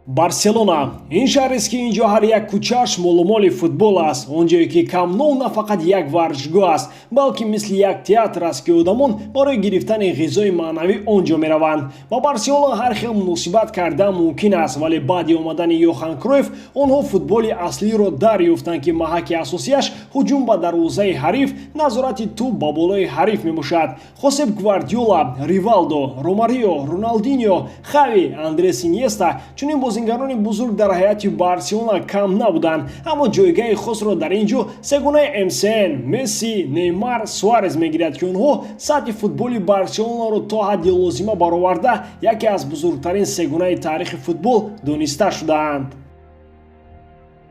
Барселона ин шаҳрест, ки ин ҷо ҳар як кӯчааш молумоли футбол аст. Он ҷое ки Камп Ноу на фақат як варзишгоҳ аст, балки мисли як театр аст, ки одамон барои гирифтани ғизои маънавӣ он ҷо мераванд. Ба Барселона ҳар хел муносибат кардан мумкин аст, вале баъди омадани Йохан Кройф онҳо футболи аслиро дарёфтанд, ки маҳаки асосияш ҳуҷум ба дарвозаи ҳариф, назорати тӯб ба болои ҳариф мебошад. Хосеп Гвардиола, Ривалдо, Ромарио, Роналдиньо, Хави, Андрес Иньеста — чунин бозингарони бузург дар ҳайати Барселона кам набуданд, аммо ҷойгаҳи хосро дар ин ҷо сегонаи МСН — Месси, Неймар, Суарез мегирад, ки онҳо сатҳи футболи Барселонаро то ҳадди лозима бароварда, яке аз бузургтарин сегонаи таърихи футбол дониста шудаанд.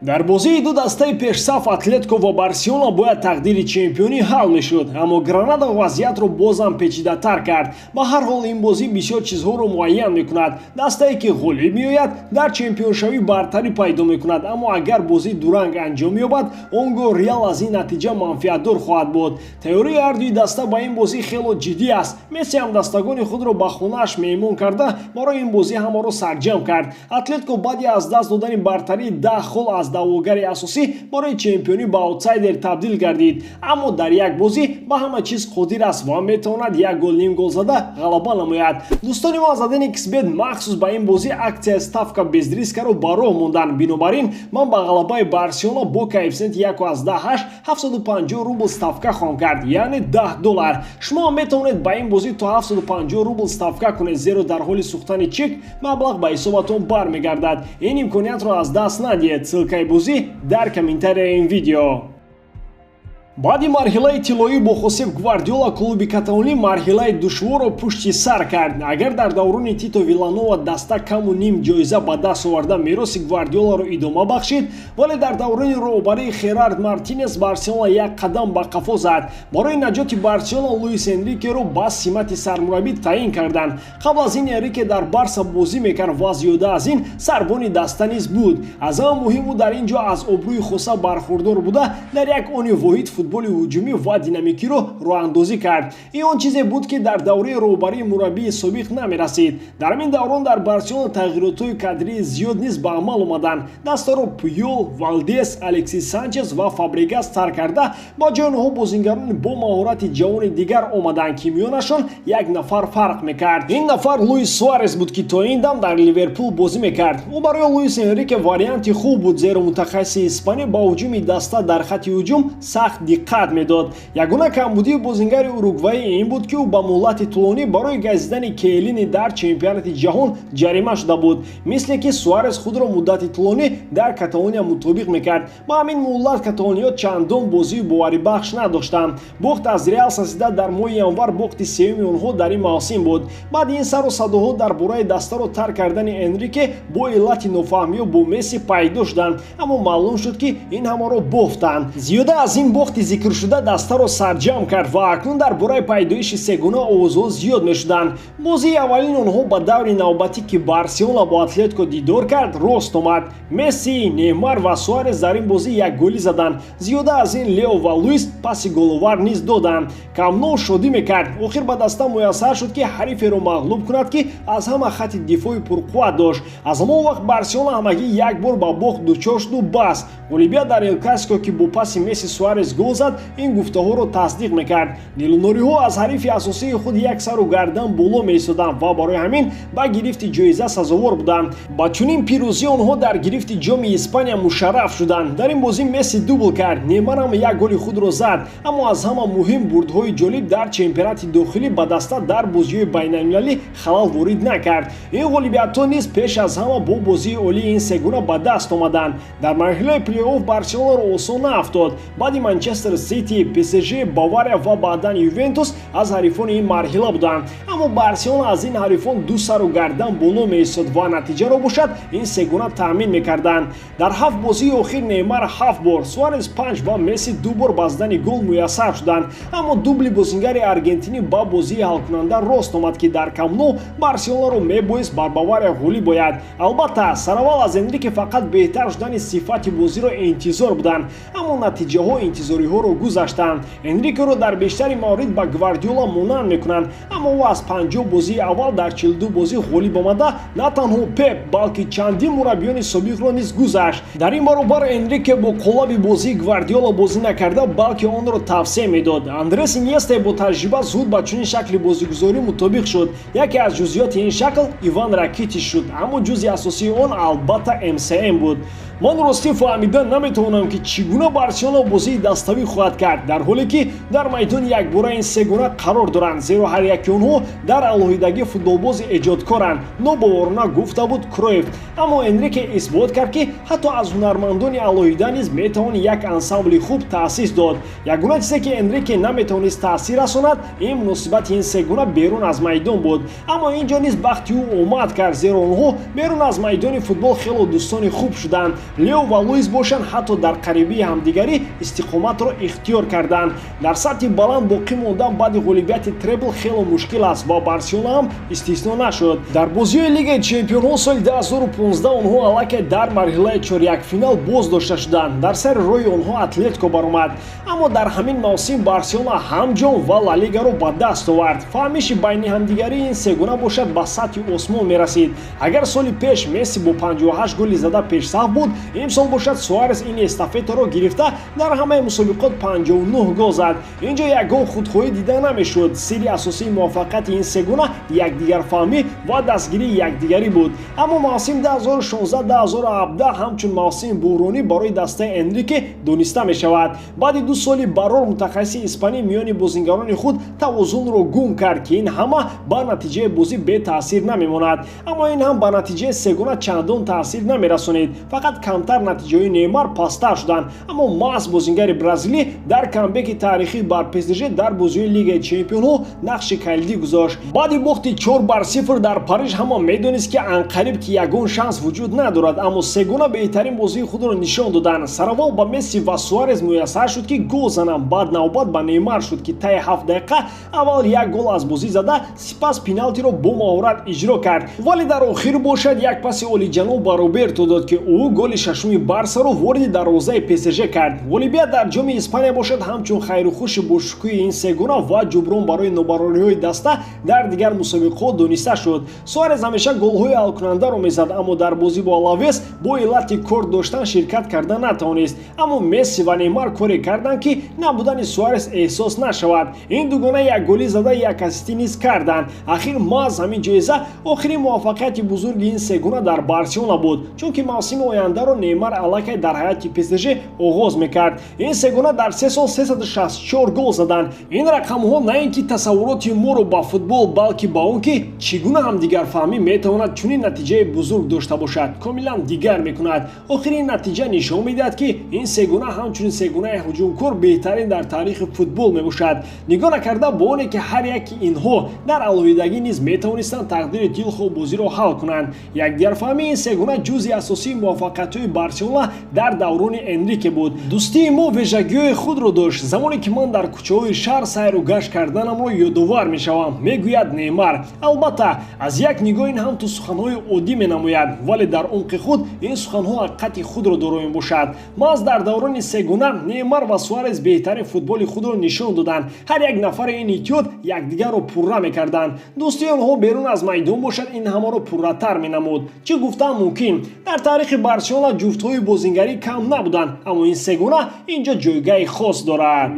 Дар бозии ду дастаи пешсаф, Атлетико ва Барселона, бояд тақдири чемпионӣ ҳал мешуд, аммо Гранада вазъиятро бозам печидатар кард. Ба ҳар ҳол, ин бозӣ бисёр чизҳоро муайян мекунад. Дастае ки ғолиб меояд, дар чемпионшавӣ бартарӣ пайдо мекунад, аммо агар бозӣ дуранг анҷом ёбад, он гоҳ Реал аз ин натиҷа манфиатдор хоҳад буд. Тайёрии ҳардуи даста ба ин бозӣ хело ҷиддӣ аст. Месси ҳам дастагони худро ба хонааш меҳмон карда, барои ин бозӣ ҳамаро сарҷамъ кард. Атлетико баъди аз даст додани бартарии 10 хол аз даъвогари асосӣ барои чемпионӣ ба аутсайдер табдил гардид, аммо дар як бозӣ ба ҳама чиз қодир аст ва метавонад як гол, ним гол зада ғалаба намояд. Дӯстони мо аз 1xBet махсус ба ин бозӣ аксия «Ставка без риска» ро ба роҳ монданд. Бинобар ин ман ба ғалабаи Барселона бо коэффисиенти 1,8 750 рубл ставка хоҳам кард, яъне 10 доллар. Шумо ҳам метавонед ба ин бозӣ то 750 рубл ставка кунед, зеро дар ҳоли сӯхтани чек маблағ ба ҳисобатон бармегардад. Ин имкониятро аз даст надиҳед. Ссылка и бозӣ дар комментарияи ин видео. Баъди марҳилаи тиллоӣ бо Хосеп Гвардиола клуби каталонӣ марҳилаи душворро пушти сар кард. Агар дар даврони Тито Виланова даста каму ним ҷоиза ба даст оварда, мероси Гвардиоларо идома бахшид, вале дар даврони роҳбарии Херард Мартинес Барселона як қадам ба қафо зад. Барои наҷоти Барселона Луис Энрикеро ба симати сармураббӣ таъин карданд. Қабл аз ин Энрике дар Барса бозӣ мекард ва зиёда аз ин сарбони даста низ буд. Аз ҳама муҳим, ӯ дар ин ҷо аз обрӯи хоса бархурдор буда, дар як они воҳид футболи ҳуҷумӣ ва динамикиро роҳандозӣ кард. Ин он чизе буд, ки дар давраи роҳбарии мураббии собиқ намерасид. Дар ҳамин даврон дар Барселона тағйиротҳои кадрии зиёд низ ба амал омаданд. Дастаро Пуёл, Валдес, Алексис Санчес ва Фабрегас тарк карда, ба ҷои онҳо бозингарони бо маҳорати ҷавони дигар омаданд, ки миёнашон як нафар фарқ мекард. Ин нафар Луис Суарес буд, ки то ин дам дар Ливерпул бозӣ мекард. Ӯ барои Луис Энрике варианти хуб буд, зеро мутахассиси испанӣ ба ҳуҷуми даста дар хатти ҳуҷум сахт диққат медод. Ягона камбудии бозингари уругваӣ ин буд, ки ӯ ба муҳлати тӯлонӣ барои газидани Киеллини дар чемпионати ҷаҳон ҷарима шуда буд. Мисле ки Суарес худро муддати тӯлонӣ дар Каталония мутобиқ мекард. Ба ҳамин муҳлат каталониё чандон бозии боварибахш надоштанд. Бохт аз Реал Сосьедад дар моҳи январ бохти сеюми онҳо дар ин мавсим буд. Баъди ин сару садоҳо дар бораи дастаро тарк кардани Энрике бо иллати нофаҳмиҳо бо Месси пайдо шуданд, аммо маълум шуд, ки ин ҳамаро бофтанд. Зиёда аз ин, бохти зикршуда дастаро сарҷамъ кард ва акнун дар бораи пайдоиши сегона овозҳо зиёд мешуданд. Бозии аввалини онҳо ба даври навбатӣ, ки Барселона бо Атлетико дидор кард, рост омад. Месси, Неймар ва Суарес дар ин бозӣ як голӣ заданд. Зиёда аз ин, Лео ва Луис паси головар низ доданд. Камп Ноу шодӣ мекард. Охир ба даста муяссар шуд, ки ҳариферо мағлуб кунад, ки аз ҳама хатти дифои пурқувват дошт. Аз ҳамон вақт Барселона ҳамагӣ як бор ба бохт дучор шуду бас. Ғолибият дар Эл Классико, ки бо паси Месси Суарес гол зад, ин гуфтаҳоро тасдиқ мекард. Нилунориҳо аз ҳарифи асосии худ як сару гардан боло меистоданд ва барои ҳамин ба гирифти ҷоиза сазовор буданд. Ба чунин пирӯзӣ онҳо дар гирифти Ҷоми Испания мушарраф шуданд. Дар ин бозӣ Месси дубл кард, Неймар ҳам як голи худро зад, аммо аз ҳама муҳим, бурдҳои ҷолиб дар чемпионати дохилӣ ба даста дар бозиҳои байналмилалӣ халал ворид накард. Ин ғолибиятҳо низ пеш аз ҳама бо бозии олии ин сегона ба даст омаданд. Дар марҳилаи плей-офф Барселонаро осон наафтод. Баъди Манчестер Сити, ПСЖ, Бавария ва баъдан Ювентус аз ҳарифони ин марҳила буданд, аммо Барселона аз ин ҳарифон ду сару гардан боло меистод ва натиҷаро бошад, ин сегона таъмин мекарданд. Дар ҳафт бозии охир Неймар ҳафт бор, Суарес панҷ ва Месси ду бор ба задани гол муяссар шуданд, аммо дубли бозингари аргентинӣ ба бозии ҳалкунанда рост омад, ки дар Камп Ноу Барселонаро мебоист бар Бавария ғолиб ояд. Албатта, сараввал аз Энрике фақат беҳтар шудани сифати бозиро интизор буданд, аммо натиҷаҳо интизориҳоро мураббиҳоро гузаштанд. Энрикеро дар бештари маврид ба Гвардиола монанд мекунанд, аммо ӯ аз 50 бозии аввал дар 42 бозӣ ғолиб омада, на танҳо Пеп, балки чандин мураббиёни собиқро низ гузашт. Дар ин баробар Энрике бо қолаби бозии Гвардиола бозӣ накарда, балки онро тавсия медод. Андрес Иньеста бо таҷриба зуд ба чунин шакли бозигузорӣ мутобиқ шуд. Яке аз ҷузъиёти ин шакл Иван Ракитич шуд, аммо ҷузъи асосии он албатта МСМ буд. Ман ростӣ фаҳмида наметавонам, ки чӣ гуна Барселона бозии даставӣ хоҳад кард, дар ҳоле ки дар майдон якбора ин сегона қарор доранд, зеро ҳар яки онҳо дар алоҳидагӣ футболбози эҷодкоранд, нобоварона гуфта буд Кроев. Аммо Энрике исбот кард, ки ҳатто аз ҳунармандони алоҳида низ метавон як ансамбли хуб таъсис дод. Ягона чизе, ки Энрике наметавонист таъсир расонад, ин муносибати ин сегона берун аз майдон буд. Аммо ин ҷо низ бахти ӯ омад кард, зеро онҳо берун аз майдони футбол хело дӯстони хуб шуданд. Лео ва Луис бошанд, ҳатто дар қарибии ҳамдигарӣ истиқоматро ихтиёр карданд. Дар сатҳи баланд боқӣ мондан баъди ғолибияти требл хело мушкил аст ва Барселона ҳам истисно нашуд. Дар бозиҳои Лигаи чемпионҳо соли 2015 онҳо аллакай дар марҳилаи чорякфинал боз дошта шуданд. Дар сари роҳи онҳо Атлетико баромад, аммо дар ҳамин мавсим Барселона ҳам ҷом ва Ла Лигаро ба даст овард. Фаҳмиши байни ҳамдигарии ин сегона бошад, ба сатҳи осмон мерасид. Агар соли пеш Месси бо 58 голи зада пешсаф буд, имсол бошад Суарес ин эстафетаро гирифта, дар ҳамаи мусобиқот 59 гол зад. Ин ҷо ягон худхоҳӣ дида намешуд. Сирри асосии муваффақияти ин сегона якдигарфаҳмӣ ва дастгирии якдигарӣ буд. Аммо мавсим 2016-2017 ҳамчун мавсими буҳронӣ барои дастаи Энрике дониста мешавад. Баъди 2 соли барор мутахассиси испанӣ миёни бозингарони худ тавозунро гум кард, ки ин ҳама ба натиҷаи бозӣ бетаъсир намемонад. Аммо ин ҳам ба натиҷаи сегона чандон таъсир намерасонид, фақат камтар натиҷаҳои Неймар пасттар шуданд. Аммо маҳз бозингари бразилӣ дар камбеки таърихӣ бар ПСЖ дар бозиҳои Лигаи чемпионҳо нақши калидӣ гузошт. Баъди бохти 4-0 дар Париж ҳама медонист, ки анқариб ки ягон шанс вуҷуд надорад, аммо сегона беҳтарин бозии худро нишон доданд. Сараввал ба Месси ва Суарез муяссар шуд, ки гол зананд, баъд навбат ба Неймар шуд, ки таи 7 дақиқа аввал як гол аз бозӣ зада, сипас пеналтиро бо маҳорат иҷро кард. Вале дар охир бошад як паси олиҷаноб ба Роберто дод, ки ӯ голи шашуми Барсаро вориди дарвозаи ПСЖ кард. Ғолибият дар ҷоми Испания бошад, ҳамчун хайру хуши бошукӯҳи ин сегона ва ҷуброн барои нобарориҳои даста дар дигар мусобиқаҳо дониста шуд. Суарез ҳамеша голҳои ҳалкунандаро мезад, аммо дар бозӣ бо Алавес бо иллати корт доштан ширкат карда натавонист. Аммо Месси ва Неймар коре карданд, ки набудани Суарез эҳсос нашавад. Ин дугона як голӣ зада, як ассистӣ низ карданд. Ахир маҳз ҳамин ҷоиза охирин муваффақияти бузурги ин сегона дар Барселона буд, чунки мавсими ояндаро Неймар аллакай дар ҳайати ПСЖ оғоз мекард. Ин сегона дар 3 сол 364 гол заданд. Ин рақамҳо на ин ки тасаввуроти моро ба футбол, балки ба он ки чӣ гуна ҳамдигарфаҳмӣ метавонад чунин натиҷаи бузург дошта бошад, комилан дигар мекунад. Охирин натиҷа нишон медиҳад, ки ин сегона ҳамчунин сегонаи ҳуҷумкор беҳтарин дар таърихи футбол мебошад, нигоҳ накарда ба оне ки ҳар яки инҳо дар алоҳидагӣ низ метавонистанд тақдири дилхоҳ бозиро ҳал кунанд. Якдигарфаҳмии ин сегона ҷузъи асосии муваффақиятҳои Барселона дар даврони Энрике буд. Дӯстии мо вижагиҳои худро дошт. Замоне ки ман дар кӯчаҳои шаҳр сайру гашт карданамро ёдовар мешавам, мегӯяд Неймар. Албатта, аз як нигоҳ ин ҳам ту суханҳои оддӣ менамояд, вале дар умқи худ ин суханҳо ҳақиқати худро доро мебошад. Маҳз дар даврони сегона Неймар ва Суарез беҳтарин футболи худро нишон доданд. Ҳар як нафари ин иттиҳод якдигарро пурра мекарданд. Дӯстии онҳо берун аз майдон бошад, ин ҳамаро пурратар менамуд. Чӣ гуфтан мумкин? Дар таърихи Барселона ҷуфтҳои бозингарӣ кам набуданд, аммо ин сегона ин ҷо ҷойгоҳи хос дорад.